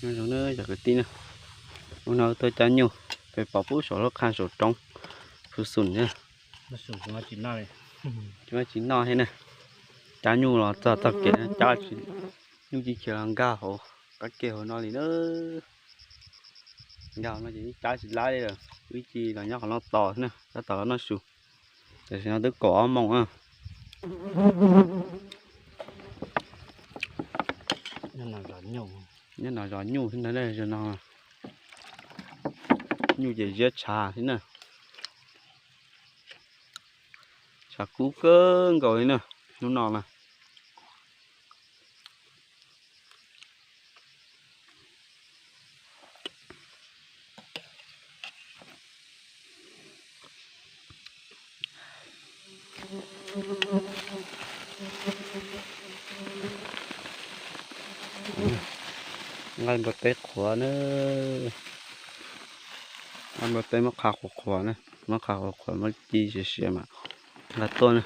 Nyob zoo na cov kwv tij na, hnub no tuaj cab nyuj, peb pom pub saum lub qhaj saum roob, pub xum na, tsis muaj tsis noj thiab na. Cab nyuj los txog tog kev cab, nyuj tsis khiav los nkag hauv qab ke hauv no li na. Nkag hauv no ces cab tsis laib li lawm, wb cia los nyob qhov no tos xwb na, tab tom los noj su. Tam sim no twb kaum ob moos na. Nyob no zov nyuj thiab ntag, zaum no nyuj ces ziab tshav thiab na. Tshav kub kawg nkaus li na, hnub no na. Nqaij npua teb qhuav na, nqaij npua teb muab qhav qhuav qhuav na, muab qhav qhuav qhuav muab ci siav siav mas nqa tuaj na.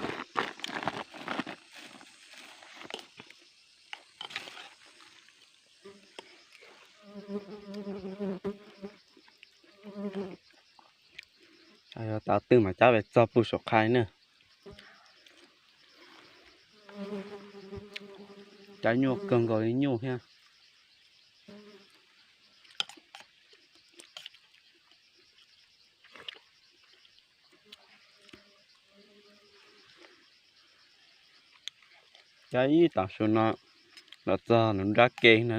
Yog tav twg mas cab pes txog pug saum qhaj na. Cab nyuj kawg nkaus li nyuj thiab. Cab ib tam sim no los txog nram nrab ke na.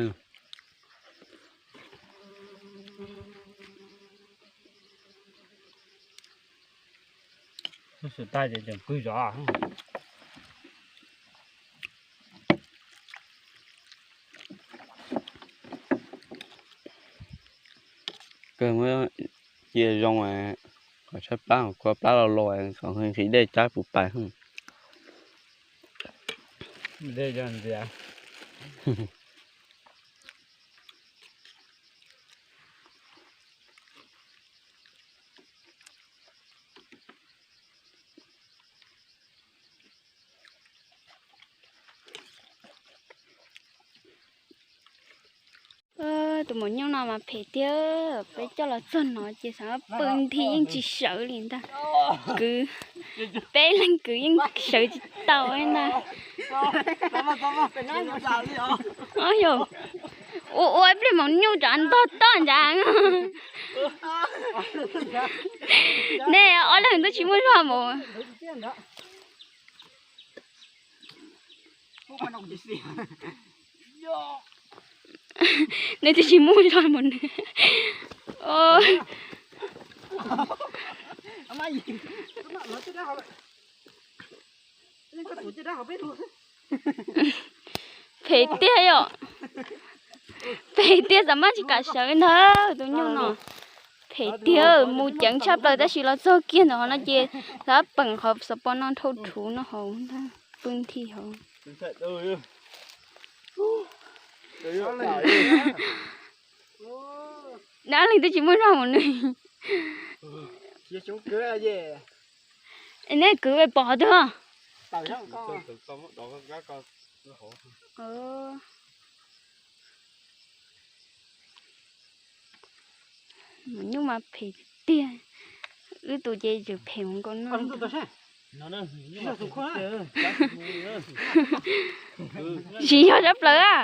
Kawg muab cia zoo, qhov tshaib plab, qhov kua plab los los, qhov nqhis dej cab puv pais. Tus maum nyuj no mas phem tiag, peb coj los txog no ces xav pw nthi yeej tsis sawv li ntag. Kwv, peb leeg kwv yeej sawv tsis tau li ntag. Yog, ua ua ib pliag maum nyuj rov ntog toj ntag. Nej ob leeg twb tsis muaj zog mus. Nej twb tsis muaj zog mus nws. Phem tiag yom. Phem tiag, xav maj tsis kam sawv ntag tus nyuj no. Phem tiag, mus ceev tshaj plaws tab sis los txog kiag ntawm qhov no ces xav peem qhov xov pos no dhau rhuv no hauv ntag, pw nthi hauv. Dab li twb tsis muaj zog mus nws. Nej kwv pom qhov twg? Maum nyuj mas phem tiag, wb tus ces tseem phem mus nkaus no. Tsis yog tshaj plaws a.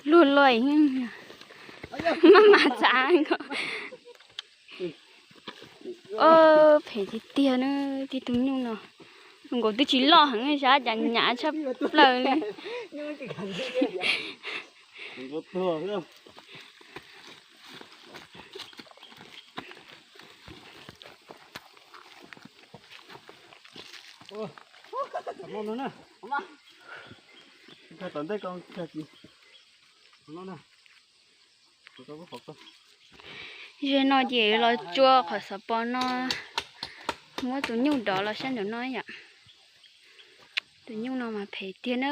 Luag luag, maj mam txav nkaus. Phem tiag tiag na, tib tug nyuj no. Nkaus twb tsis loj heev, sab cas nyav tshaj plaws li. Ze no ces los tsua qhov xov pos no, muab tus nyuj dov los sab nraum no yom. Tus nyuj no mas phem tiag na.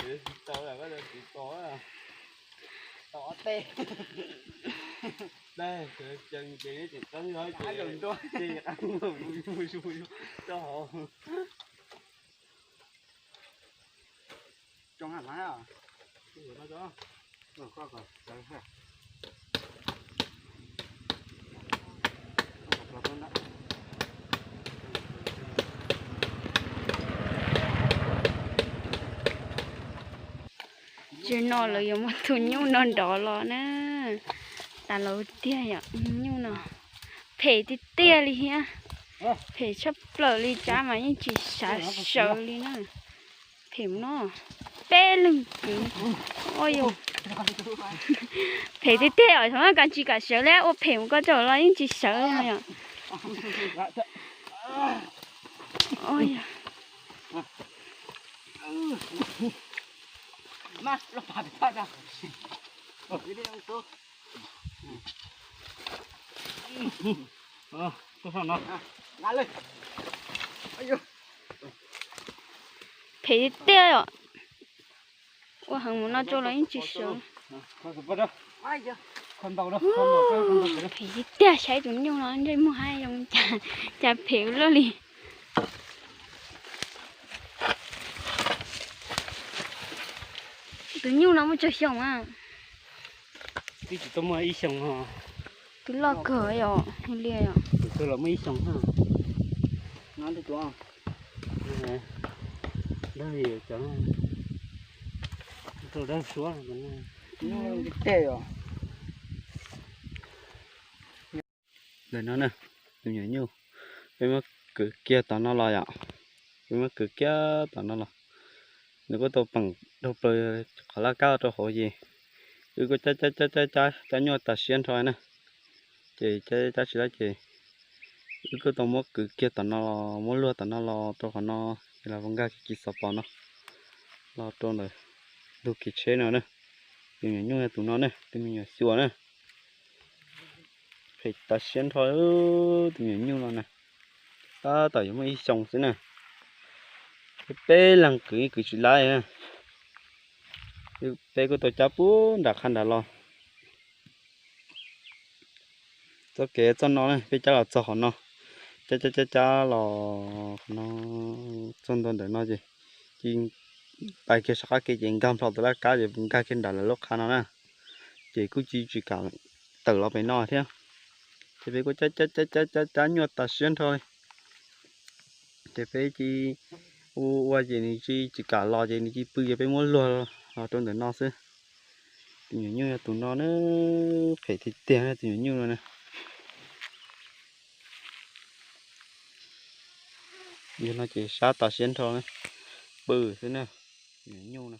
Tau, tau ob teg. Daj, ces ces tseem qeeb, ces qeeb mus rau hauv. Tsev no lawv yuav muab tus nyuj no nrov los na. Tas los tiag yom, nyuj no phem tiag tiag li thiab. Phem tshaj plaws li, tsab mas yeej tsis xav sawv li na. Phem no, peb leeg kwv. Ua yog phem tiag tiag os, thaum no kav tsis kam sawv li, ua phem mus koj tsaum los yeej tsis sawv yom. Phem tiag os. Ua heev mus no rau los yeej tsis sawv. Phem tiag, saib tus nyuj no ntsej muag hab zoo cas phem ua luaj li. Tus nyuj no muaj tsawg xyoo a? Twb tsis tau muaj ib xyoos no. Twb loj kawg yom, li yom. Tus twg los muaj ib xyoos na. No tus, dag li cov, tus dag suab. Tej os. Ntawm no na, tus me nyuam nyuj, peb muab kwv kiag tom no los yom. Peb muab kwv kiag tom no los. Nws kuj tau peem dhau plaws qhov laj kab rau hauv ces wb kuj cab cab cab cab cab nyuaj tas siab nrho na. Ces cab cab tsis lab ces wb kuj tau muab kwv kiag tom no los, muab luag tom no los rau qhov no, ces los nkag kiag kiv xov pos no los rau ntawm ntug kev tsheb no na. Tus me nyuam nyuj yog tus no na, tus me nyuam xyuas na. Phem tas siab nrho tus me nyuam nyuj no na. Tab tom yuav muaj ib xyoos xwb na. Peb leeg kwv yeej kwv tsis lab. Peb kuj tau cab puag nram qhov nram los. Txoj kev txoj no na, peb cab los txog qhov no, cab cab cab cab los qhov no txog ntua ntawm no ces cia li pais kiag saum qab kev ces nkag nplho tus laj kab ces nkag kiag nram lawv lub qhov no na. Ces kuj tsis tsis kam tawm los pem no thiab. Ces peb kuj cab cab cab cab cab cab nyuaj tas siab nrho li. Ces peb cia li ua ua ces nws tsis tsis kam los ces nws cia li pw ces peb muab luag los rau ntawm no xwb. Tus me nyuam nyuj yog tus no na, phem tiag tiag tus me nyuam nyuj no na. Yog no ces sab tas siab nrho, pw xwb na, tus me nyuam nyuj no.